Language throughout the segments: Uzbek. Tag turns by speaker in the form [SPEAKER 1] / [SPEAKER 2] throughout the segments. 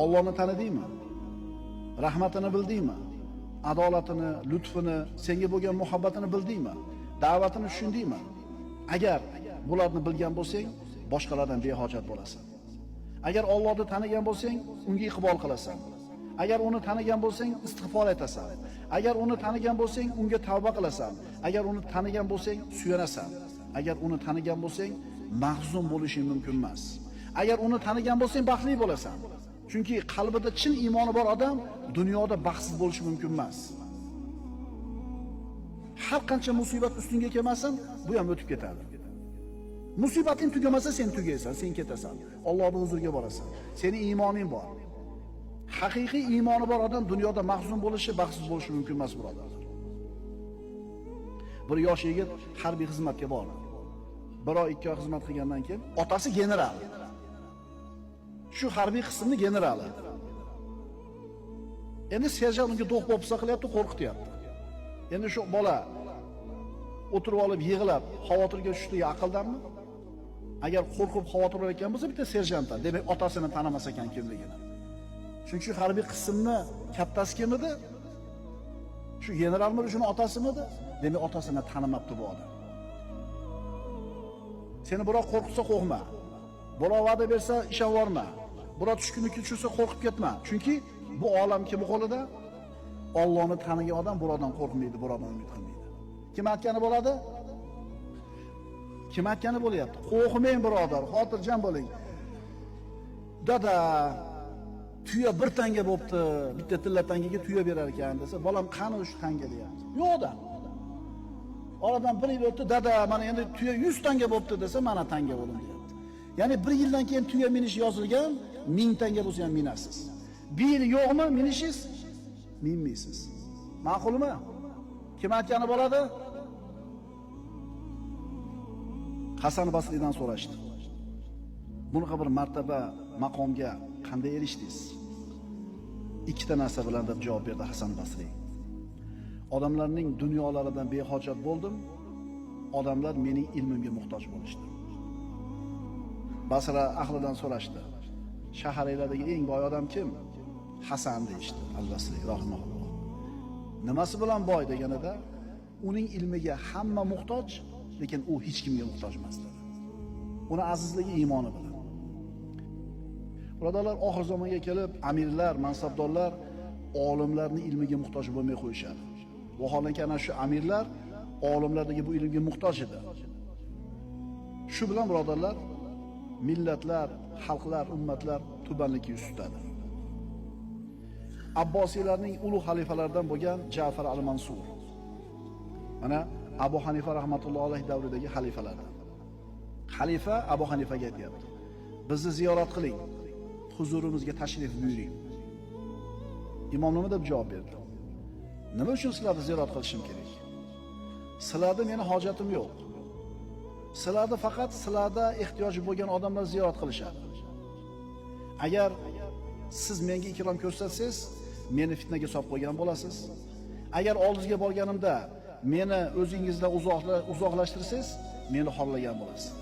[SPEAKER 1] Allohni tanidingmi? Rahmatini bildingmi? Adolatini, lutfini, senga bo'lgan muhabbatini bildingmi? Da'vatini tushundingmi? Agar bularni bilgan bo'lsang, boshqalardan behojat bo'lasan. Agar Allohni tanigan bo'lsang, unga iqbol qilasan. Agar uni tanigan bo'lsang, istig'for aytasan. Agar uni tanigan bo'lsang, unga tavba qilasan. Agar uni tanigan bo'lsang, suyanasan. Agar uni tanigan bo'lsang, mahzun bo'lishing mumkin emas. Agar uni tanigan bo'lsang, baxtli bo'lasan. Chunki qalbida chin iymoni bor odam dunyoda baxtsiz bo'lishi mumkin emas. Har qancha musibat ustingga kelmasin, bu ham o'tib ketadi. Musibating tugamasa sen tugaysan, sen ketasan. Allohning huzuriga borasan. Seni iymoning bor. Haqiqiy iymoni bor odam dunyoda mahzun bo'lishi, baxtsiz bo'lishi mumkin emas, birodarlar. Bir yosh yigit harbiy xizmatga bordi. Bir oy, 2 oy xizmat qilgandan keyin otasi general. Shu harbiy qismning generali. Endi serjant unga do'q-po'pisa qilyapti, qo'rqityapti. Endi shu bola o'tirib olib yig'lab, xavotirga tushdigi aqldanmi? Agar qo'rqib xavotir bo'layotgan bo'lsa, bitta serjantdan, demak otasini tanimas ekan kimligini. Chunki harbiy qismni kattasi kim edi? Shu generalmidi, shuni otasimidi? Demak otasini tanimabdi bu odam. Seni birov qo'rqitsa qo'rqma. Birov va'da bersa ishonvorma. Birov tushkunlikka tushirsa qo'rqib ketma. Chunki bu olam kimning qo'lida? Allohni tanigan odam birovdan qo'rqmaydi, birovdan umid qilmaydi. Kim aytgani bo'ladi? Kim aytgani bo'lyapti? Qo'rqmang birodar, xotirjam bo'ling. Dada, tuya bir tanga bo'pti, bitta tilla tangaga tuya berar ekan desa, bolam qani shu tanga deyapti. Yo'q-da. Oradan bir yil o'tdi, dada, mana endi tuya 100 tanga bo'pti desa, mana tanga o'g'lim deyapti. Ya'ni bir yildan keyin tuya minish yozilgan, 1000 tanga bo'lsa ham minasiz. Bir yil yo'qmi minishingiz? Minmaysiz. Ma'qulmi? Kim aytgani bo'ladi? Hasan Basriydan so'rashdi. Bunaqa bir martaba maqomga qanday erishdingiz? Ikkita narsa bilan deb javob berdi Hasan Basriy. Odamlarning dunyolaridan behojat bo'ldim, odamlar mening ilmimga muhtoj bo'lishdi. Basra ahlidan so'rashdi. Shaharinglardagi eng boy odam kim? Hasan deyishdi Al-Basriy rahimahulloh. Nimasi bilan boy deganida, uning ilmiga hamma muhtoj, lekin u hech kimga muhtoj emas dedi. Uni azizligi iymoni bilan. Birodarlar, oxir zamonga kelib amirlar, mansabdorlar olimlarning ilmiga muhtoj bo'lmay qo'yishadi. Vaholanki ana shu amirlar olimlardagi bu ilmga muhtoj edi. Shu bilan birodarlar, millatlar, xalqlar, ummatlar tubanlikka yuz tutadi. Abbosiylarning ulug' xalifalaridan bo'lgan Ja'far al-Mansur. Mana Abu Hanifa rahmatullohi alayhi davridagi xalifalardan. Xalifa Abu Hanifaga aytayapti: "Bizni ziyorat qiling, huzurimizga tashrif buyuring." Imom nima deb javob berdi? Nima uchun sizlarni ziyorat qilishim kerak? Sizlarda meni hojatim yo'q. Sizlarda faqat sizlarda ehtiyoji bo'lgan odamlar ziyorat qilishadi. Agar siz menga ikrom ko'rsatsangiz, meni fitnaga solib qo'ygan bo'lasiz. Agar oldingizga borganimda meni o'zingizdan uzoqlashtirsangiz, meni xorlagan bo'lasiz.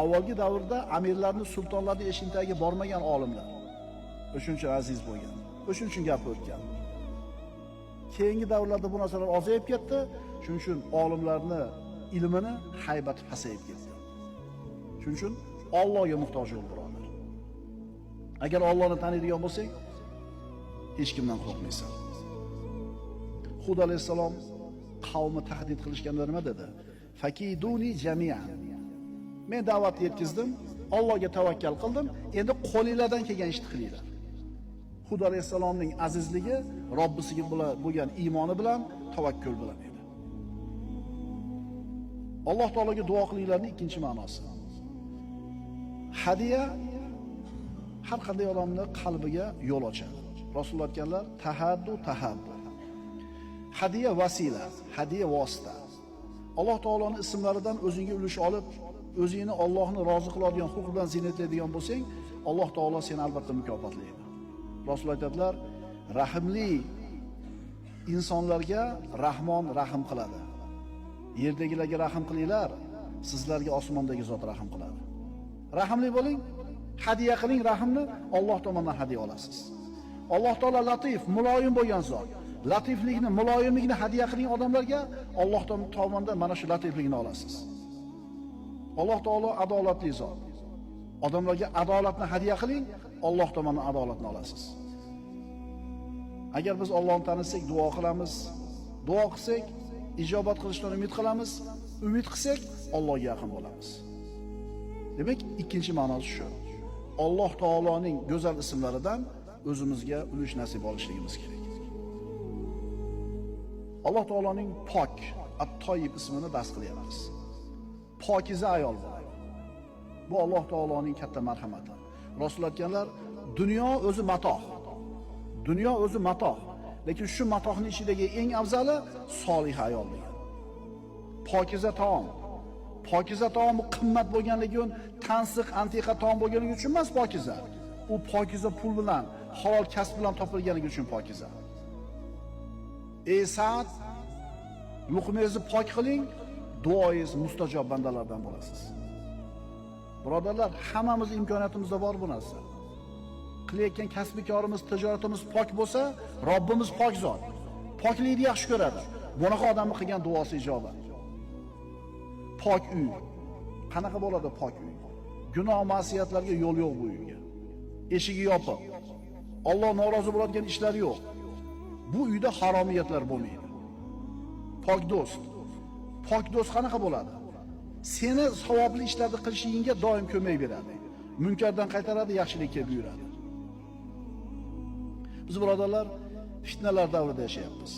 [SPEAKER 1] Avvalgi davrda amirlarni, sultonlarni eshigini tagiga bormagan olimlar. O'shuning uchun aziz bo'lgan. O'shuning uchun gap o'tgan. Keyingi davrlarda bu narsalar ozayib ketdi. Shuning uchun olimlarni ilmini haybati pasayib ketdi. Shuning uchun Allohga muhtoj bo'l, birodar. Agar Allohni taniydigan bo'lsang, hech kimdan qo'rqmaysan. Hud alayhissalom qavmi tahdid qilishganda nima dedi? Fakiduni jami'an. Men da'vatni yetkazdim, Allohga tavakkal qildim, endi qo'linglardan kelgan ishni qilinglar. Hud alayhissalomning azizligi Robbisiga bo'lgan iymoni bilan, tavakkul bilan edi. Alloh taologa duo qilinglarning ikkinchi ma'nosi. Hadiya har qanday odamning qalbiga yo'l ochadi. Rasululloh aytganlar, tahaddu tahabbu. Hadiya vasila, hadiya vosita. Alloh taoloning ismlaridan o'zingga ulush olib, o'zingni Allohni rozi qiladigan xulq bilan ziynatlaydigan bo'lsang, Alloh taolo seni albatta mukofotlaydi. Rasululloh aytadilar, rahimli insonlarga Rahmon rahim qiladi. Yerdagilarga rahim qilinglar, sizlarga osmondagi zot rahim qiladi. Rahimli bo'ling, Hadiya qiling rahmni, Alloh tomonidan hadiya olasiz. Alloh taolo latif, muloyim bo'lgan zot. Latiflikni, muloyimlikni hadiya qiling odamlarga, Alloh tomonidan mana shu latiflikni olasiz. Alloh taolo adolatli zot. Odamlarga adolatni hadiya qiling, Alloh tomonidan adolatni olasiz. Agar biz Allohni tanisak, duo qilamiz. Duo qilsak, ijobat qilishdan umid qilamiz. Umid qilsak, Allohga yaqin bo'lamiz. Demak, ikkinchi ma'nosi shu. Alloh taoloning go'zal ismlaridan o'zimizga ulush nasib olishligimiz kerak. Alloh taoloning pok, At-Toyib ismini dars qilyapmiz. Pokiza ayol bo'ladi. Bu Alloh taoloning katta marhamati. Rasul aytganlar, dunyo o'zi matoh. Dunyo o'zi matoh. Lekin shu matohning ichidagi eng afzali solih ayol degan. Pokiza taom. Pokiza taom qimmat bo'lganligi uchun, tansiq, antiqa taom bo'lganligi uchun emas pokiza. U pokiza pul bilan, halol kasb bilan topilganligi uchun pokiza. Ey Sa'd, luqmangizni pok qiling, duoyingiz mustajob bandalardan bo'lasiz. Birodarlar, hammamiz imkoniyatimizda bor bu narsa. Qilayotgan kasbikorimiz, tijoratimiz pok bo'lsa, Robbimiz pok zot. Poklikni yaxshi ko'radi. Bunaqa odamning qilgan duosi ijobat. Pok uy. Qanaqa bo'ladi pok uy? Gunoh ma'siyatlarga yo'l yo'q bu uyga. Eshigi yopiq. Alloh norozi bo'ladigan ishlar yo'q. Bu uyda haromiyatlar bo'lmaydi. Pok do'st. Pok do'st qanaqa bo'ladi? Seni savobli ishlarni qilishingga doim ko'mak beradi. Munkardan qaytaradi, yaxshilikka buyuradi. Biz birodarlar fitnalar davrida yashayapmiz.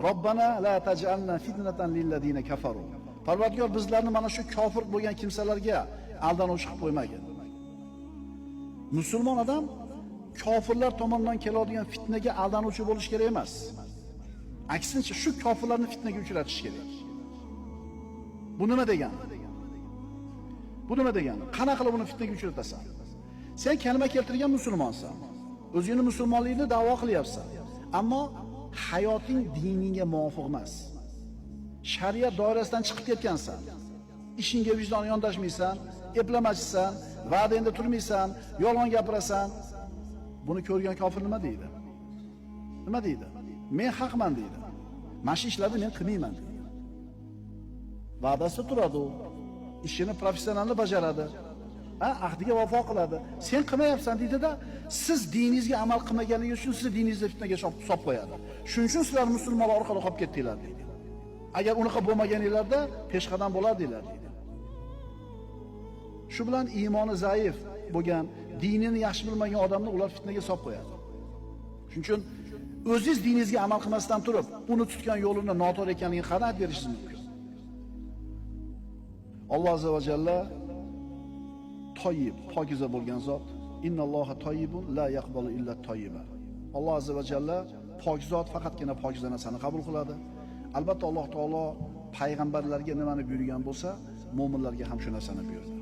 [SPEAKER 1] Robbana la taj'alna fitnatan lillazina kafaru. Parvardigor bizlarni mana shu kofir bo'lgan kimsalarga aldanuvchi qilib qo'ymagin. Musulmon odam kofirlar tomonidan keladigan fitnaga aldanuvchi bo'lish kerak emas. Aksincha shu kofirlarni fitnaga uchratish kerak. Bu nima degani? Bu nima degani? Qana qilib uni fitnaga uchratasan? Sen kalima keltirgan musulmonsan. O'zingni musulmonligingni da'vo qilyapsan. Ammo hayoting diningga muvofiq emas. Shariat doirasidan chiqib ketgansan. Ishingga vijdon yondashmaysan, eplamachisan, va'dangda turmaysan, yolg'on gapirasan. Buni ko'rgan kofir nima deydi? Nima deydi? Men haqman deydi. Mana shu ishlarni men qilmayman deydi. Va'dasida turadi u. Ishini professionalni bajaradi. Ha, ahdiga vafo qiladi. Sen qilmayapsan deydi-da, siz diningizga amal qilmaganligingiz uchun sizni diningizni fitnaga solib qo'yadi. Shuning uchun sizlar musulmonlar orqada qolib ketdinglar deydi. Agar unaqa bo'lmaganinglarda peshqadam bo'lardinglar deydi. Shu bilan iymoni zaif bo'lgan, dinini yaxshi bilmagan odamni ular fitnaga solib qo'yadi. Shuning uchun o'zingiz diningizga amal qilmasdan turib, uni tutgan yo'lini noto'g'ri ekanligini qanday berishingiz mumkin? Alloh azza va jalla toyib, pokiza bo'lgan zot. Innalloha toyibun la yaqbalu illa toyiba. Alloh azza va jalla pok zot, faqatgina pokiza narsani qabul qiladi. Albatta Alloh taolo payg'ambarlarga nimani buyurgan bo'lsa, mo'minlarga ham shu narsani buyurdi.